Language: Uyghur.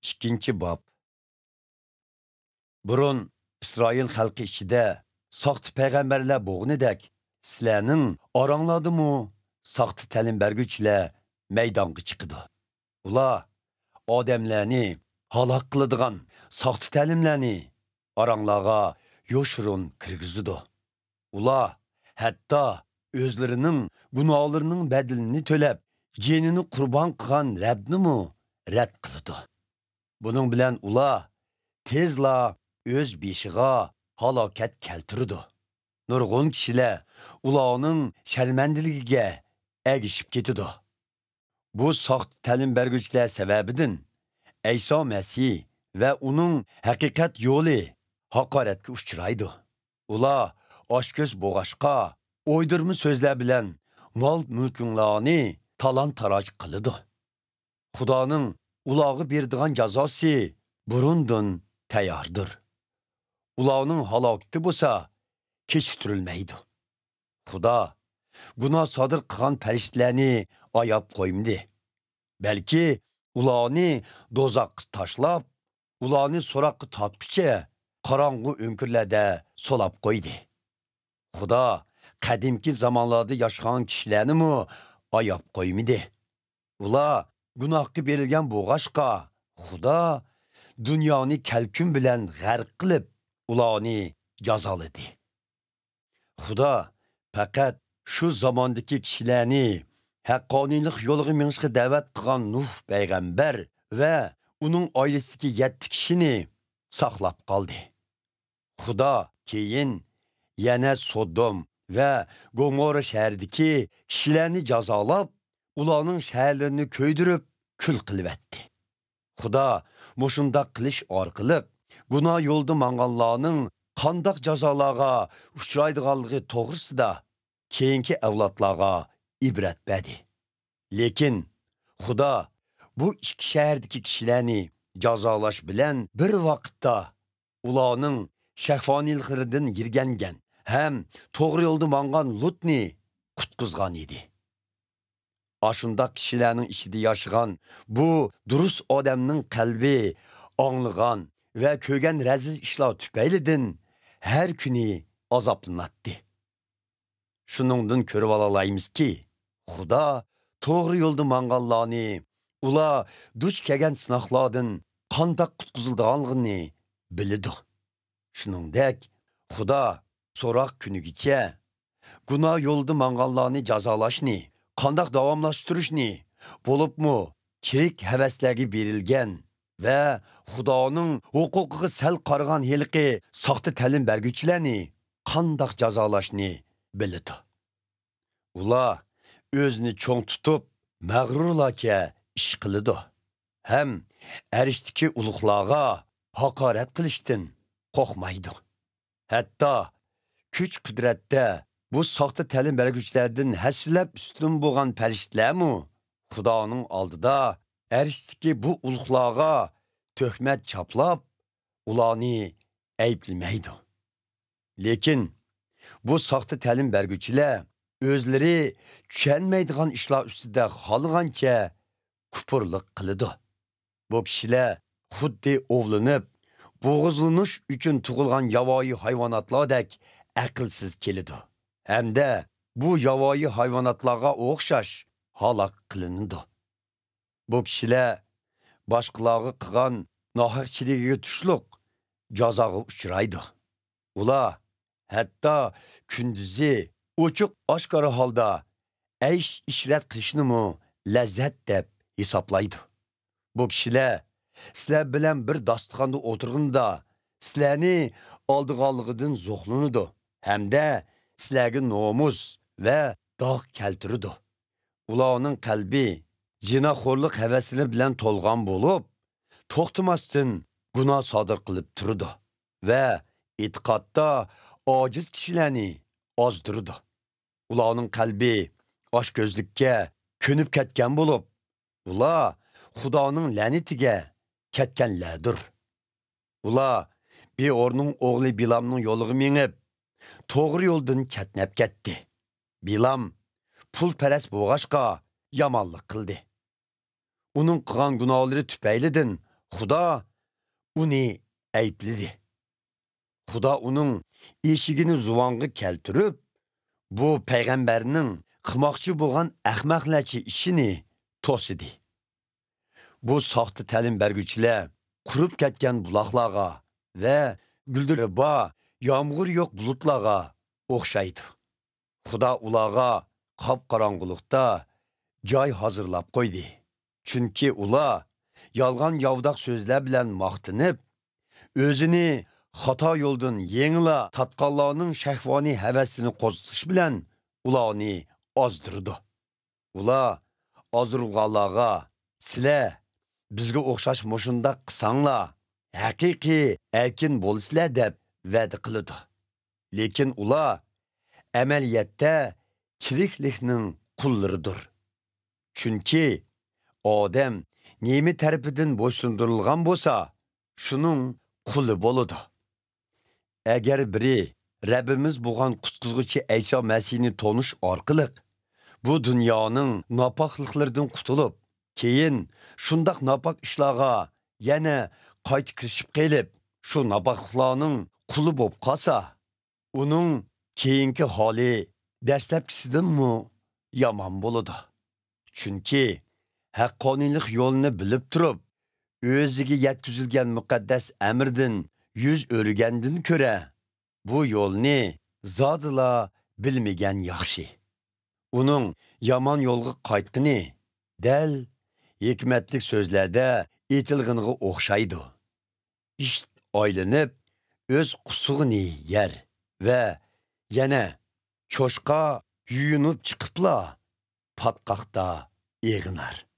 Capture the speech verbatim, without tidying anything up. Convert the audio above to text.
ئىككىنچى باب. بۇرۇن ئىسرائىل خەلقى ئىچىدە ساختا پەيغەمبەرلەر بولغىنىدەك، سىلەرنىڭ ئاراڭلاردىمۇ ساختا تەلىم بەرگۈچىلەر مەيدانغا چىقىدۇ. ئۇلار ئادەملەرنى ھالاك قىلىدىغان ساختا تەلىملەرنى ئاراڭلارغا يوشۇرۇن كىرگۈزىدۇ. ئۇلار ھەتتا ئۆزلىرىنىڭ گۇناھلىرىنىڭ بەدىلىنى تۆلەپ، جېنىنى قۇربان قىلغان رەبنىمۇ رەت قىلىدۇ. بۇنىڭ بىلەن ئۇلار تېزلا ئۆز بېشىغا ھالاكەت كەلتۈرىدۇ. نۇرغۇن كىشىلەر ئۇلارنىڭ شەرمەندىلىكىگە ئەگىشىپ كېتىدۇ. بۇ ساختا تەلىم بەرگۈچىلەر سەۋەبىدىن ئەيسا مەسىھ ۋە ئۇنىڭ ھەقىقەت يولى ھاقارەتكە ئۇچرايدۇ. ئۇلار ئاچكۆز بولغاچقا، ئويدۇرما سۆزلەر بىلەن مال-مۈلكۈڭلارنى تالان-تاراج قىلىدۇ. خۇدانىڭ ئۇلارغا بېرىدىغان جازاسى بۇرۇندىن تەيياردۇر. ئۇلارنىڭ ھالاكىتى بولسا كېچىكتۈرۈلمەيدۇ. خۇدا گۇناھ سادىر قىلغان پەرىشتىلەرنى ئاياپ قويمىدى، بەلكى ئۇلارنى دوزاخقا تاشلاپ، ئۇلارنى سوراققا تارتقۇچە قاراڭغۇ ئۆڭكۈرلەردە سولاپ قويدى. خۇدا قەدىمكى زامانلاردا ياشىغان كىشىلەرنىمۇ ئاياپ قويمىدى. ئۇلار گۇناھقا بېرىلگەن بولغاچقا، خۇدا دۇنيانى كەلكۈن بىلەن غەرق قىلىپ، ئۇلارنى جازالىدى. خۇدا پەقەت شۇ زاماندىكى كىشىلەرنى ھەققانىيلىق يولىغا مېڭىشقا دەۋەت قىلغان نۇھ پەيغەمبەر ۋە ئۇنىڭ ئائىلىسىدىكى يەتتە كىشىنى ساقلاپ قالدى. خۇدا كېيىن يەنە سودوم ۋە گومورا شەھىرىدىكى كىشىلەرنى جازالاپ، ئۇلارنىڭ شەھەرلىرىنى كۆيدۈرۈپ، كۈل قىلىۋەتتى. خۇدا مۇشۇنداق قىلىش ئارقىلىق گۇناھ يولىدا ماڭغانلارنىڭ قانداق جازالارغا ئۇچرايدىغانلىقى توغرىسىدا كېيىنكى ئەۋلادلارغا ئىبرەت بەردى. لېكىن خۇدا بۇ ئىككى شەھەردىكى كىشىلەرنى جازالاش بىلەن بىر ۋاقىتتا ئۇلارنىڭ شەھۋانىيلىقلىرىدىن يىرگەنگەن ھەم توغرا يولدا ماڭغان لۇتنى قۇتقۇزغان ئىدى. ئاشۇنداق كىشىلەرنىڭ ئىچىدە ياشىغان بۇ دۇرۇس ئادەمنىڭ قەلبى ئاڭلىغان ۋە كۆرگەن رەزىل ئىشلار تۈپەيلىدىن ھەر كۈنى ئازابلىناتتى. شۇنىڭدىن كۆرۈۋالالايمىزكى، خۇدا توغرا يولدا ماڭغانلارنى ئۇلار دۇچ كەلگەن سىناقلاردىن قانداق قۇتقۇزۇلىدىغانلىقىنى بىلىدۇ. شۇنىڭدەك، خۇدا سوراق كۈنىگىچە گۇناھ يولىدا ماڭغانلارنى جازالاشنى قانداق داۋاملاشتۇرۇشنى، بولۇپمۇ چىرىك ھەۋەسلەرگە بېرىلگەن ۋە خۇدانىڭ ھوقۇقىغا سەل قارىغان ھېلىقى ساختا تەلىم بەرگۈچىلەرنى قانداق جازالاشنى بىلىدۇ. ئۇلار ئۆزىنى چوڭ تۇتۇپ، مەغرۇرلارچە ئىش قىلىدۇ ھەم ئەرشتىكى ئۇلۇغلارغا ھاقارەت قىلىشتىن قورقمايدۇ. ھەتتا كۈچ-قۇدرەتتە بۇ ساختا تەلىم بەرگۈچىلەردىن ھەسسىلەپ ئۈستۈن بولغان پەرىشتىلەرمۇ خۇدانىڭ ئالدىدا ئەرشتىكى بۇ ئۇلۇغلارغا تۆھمەت چاپلاپ، ئۇلارنى ئەيىبلىمەيدۇ. لېكىن بۇ ساختا تەلىم بەرگۈچىلەر ئۆزلىرى چۈشەنمەيدىغان ئىشلار ئۈستىدە خالىغانچە كۇپۇرلۇق قىلىدۇ. بۇ كىشىلەر خۇددى ئوۋلىنىپ، بوغۇزلىنىش ئۈچۈن تۇغۇلغان ياۋايى ھايۋاناتلاردەك ئەقىلسىز كېلىدۇ ھەمدە بۇ ياۋايى ھايۋاناتلارغا ئوخشاش ھالاك قىلىنىدۇ. بۇ كىشىلەر باشقىلارغا قىلغان ناھەقچىلىكىگە تۇشلۇق جازاغا ئۇچرايدۇ. ئۇلار ھەتتا كۈندۈزى ئوچۇق-ئاشكارا ھالدا ئەيش-ئىشرەت قىلىشنىمۇ لەززەت دەپ ھېسابلايدۇ. بۇ كىشىلەر سىلەر بىلەن بىر داستىخاندا ئولتۇرغىنىدا سىلەرنى ئالدىغانلىقىدىن زوقلىنىدۇ ھەمدە سىلەرگە نومۇس ۋە داغ كەلتۈرىدۇ. ئۇلارنىڭ قەلبى زىناخورلۇق ھەۋەسلىرى بىلەن تولغان بولۇپ، توختىماستىن گۇناھ سادىر قىلىپ تۇرىدۇ ۋە ئېتىقادتا ئاجىز كىشىلەرنى ئازدۇرىدۇ. ئۇلارنىڭ قەلبى ئاچكۆزلۈككە كۆنۈپ كەتكەن بولۇپ، ئۇلار خۇدانىڭ لەنىتىگە كەتكەنلەردۇر. ئۇلار بېئورنىڭ ئوغلى بىلامنىڭ يولىغا مېڭىپ، توغرا يولدىن چەتنەپ كەتتى. بىلام پۇلپەرەس بولغاچقا، يامانلىق قىلدى. ئۇنىڭ قىلغان گۇناھلىرى تۈپەيلىدىن خۇدا ئۇنى ئەيىبلىدى. خۇدا ئۇنىڭ ئېشىگىنى زۇۋانغا كەلتۈرۈپ، بۇ پەيغەمبەرنىڭ قىلماقچى بولغان ئەخمەقلەرچە ئىشىنى توسىدى. بۇ ساختا تەلىم بەرگۈچىلەر قۇرۇپ كەتكەن بۇلاقلارغا ۋە گۈلدۈرى بار، يامغۇرى يوق بۇلۇتلارغا ئوخشايدۇ. خۇدا ئۇلارغا قاپقاراڭغۇلۇقتا جاي ھازىرلاپ قويدى. چۈنكى ئۇلار يالغان-ياۋىداق سۆزلەر بىلەن ماختىنىپ، ئۆزىنى خاتا يولدىن يېڭىلا تارتقانلارنىڭ شەھۋانىي ھەۋەسىنى قوزغىتىش بىلەن ئۇلارنى ئازدۇرىدۇ. ئۇلار ئازدۇرۇلغانلارغا، «سىلەر بىزگە ئوخشاش مۇشۇنداق قىلساڭلار، ھەقىقىي ئەركىن بولىسىلەر» دەپ ۋەدە قىلىدۇ. لېكىن ئۇلار ئەمەلىيەتتە چىرىكلىكنىڭ قۇللىرىدۇر. چۈنكى ئادەم نېمە تەرىپىدىن بويسۇندۇرۇلغان بولسا، شۇنىڭ قۇلى بولىدۇ. ئەگەر بىرى رەببىمىز بولغان قۇتقۇزغۇچى ئەيسا مەسىھنى تونۇش ئارقىلىق بۇ دۇنيانىڭ ناپاكلىقلىرىدىن قۇتۇلۇپ، كېيىن شۇنداق ناپاك ئىشلارغا يەنە قايتا كىرىشىپ قېلىپ، شۇ ناپاكلىقلارنىڭ قۇلى بولۇپ قالسا، ئۇنىڭ كېيىنكى ھالى دەسلەپكىسىدىنمۇ يامان بولىدۇ. چۈنكى ھەققانىيلىق يولىنى بىلىپ تۇرۇپ، ئۆزىگە يەتكۈزۈلگەن مۇقەددەس ئەمىردىن يۈز ئۆرۈگەندىن كۆرە، بۇ يولنى زادىلا بىلمىگەن ياخشى. ئۇنىڭ يامان يولغا قايتقىنى دەل ھېكمەتلىك سۆزلەردە ئېيتىلغىنىغا ئوخشايدۇ: «ئىشت ئايلىنىپ، ئۆز قۇسۇغىنى يەر» ۋە يەنە «چوشقا يۇيۇنۇپ چىقىپلا، پاتقاقتا ئېغىنار».